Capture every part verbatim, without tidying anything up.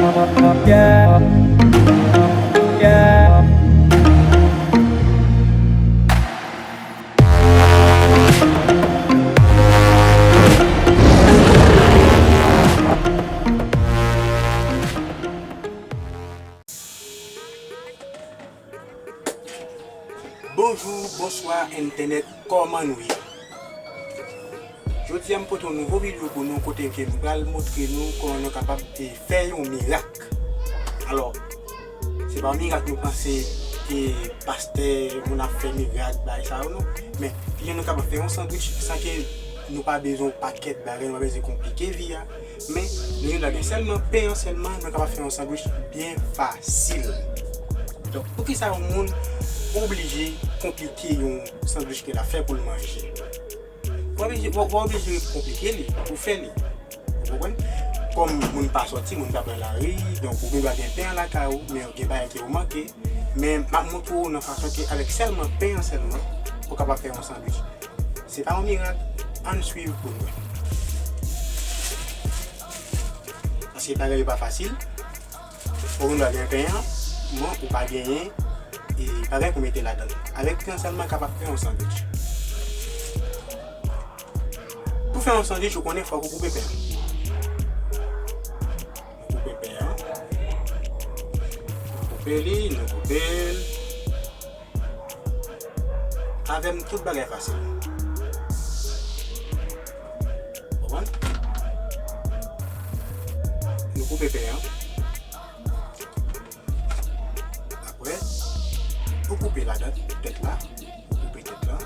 Yeah. Yeah. Bonjou, bonswa, entènèt, kòman nou ye? Jodi a, m pote yon nouvo videyo pou nou, kote ke m pral montre nou kòman nou kapab, e, fè yon mirak. Alò, se pa mirak nou panse ke pastè, moun ap fè mirak, bagay sa yo, non. Men, kijan nou kapab fè yon sandwich san ke nou pa bezwen yon pakèt bagay, nou pa bezwen konplike vi a. Men, nou jwenn ladan sèlman pen an sèlman, nou kapab fè yon sandwich byen fasil. Donk, poukisa yon moun oblije konplike yon sandwich ke l ap fè pou l manje? W oblije, w, w oblije konplike li pou fè li. Ou konprann? Kòm moun pa sòti, moun pa pran lari, donk ou gen dwa gen pen an lakay ou, men gen bagay ke ou manke. Men m ap montre w nan fason ke avèk sèlman pen an sèlman, ou kapab fè yon sandwich. Se pa yon mirak, ann swiv pou n wè. Paske bagay yo pa fasil. Ou gen dwa gen pen an, men ou pa genyen, e, bagay pou mete ladan l. Avèk pen an sèlman kapab fè yon sandwich. Pou fè yon sandwich, ou konnen fòk ou koupe pen an. Nou koupe pen an. Nou koupe li, nou koupe l. Avè m, tout bagay fasil. Konprann? Nou koupe pen an. Apre, ou koupe ladan tèt la. Ou koupe tèt la.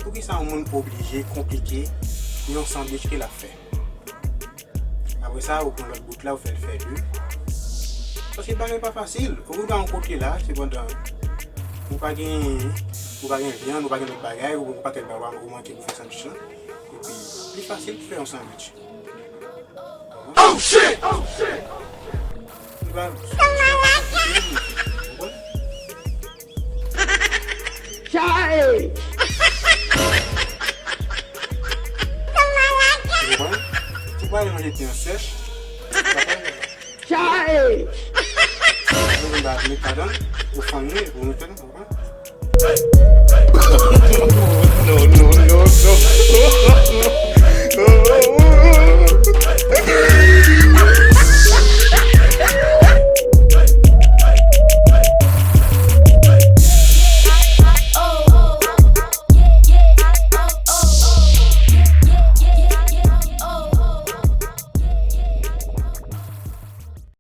Poukisa yon moun oblije konplike yon sandwich ke l ap fè? Apre sa, ou pran lòt bout la, ou fè l fè de. Paske bagay pa fasil. Ou rive yon kote la, sepandan, ou pa gen, ou pa gen vyann, ou pa gen lòt bagay, ou, ou pa gen bagay, ou manke pou fè sandwich lan. Epi, li fasil pou fè yon sandwich. Oh, shit! Oh, shit! Li pa, Chae! Ou konprann? Ou pa manje pen an sèch. Chae! Ou vin ba met ladan, ou fann li, ou mete l, ou konprann? No, no, no, no.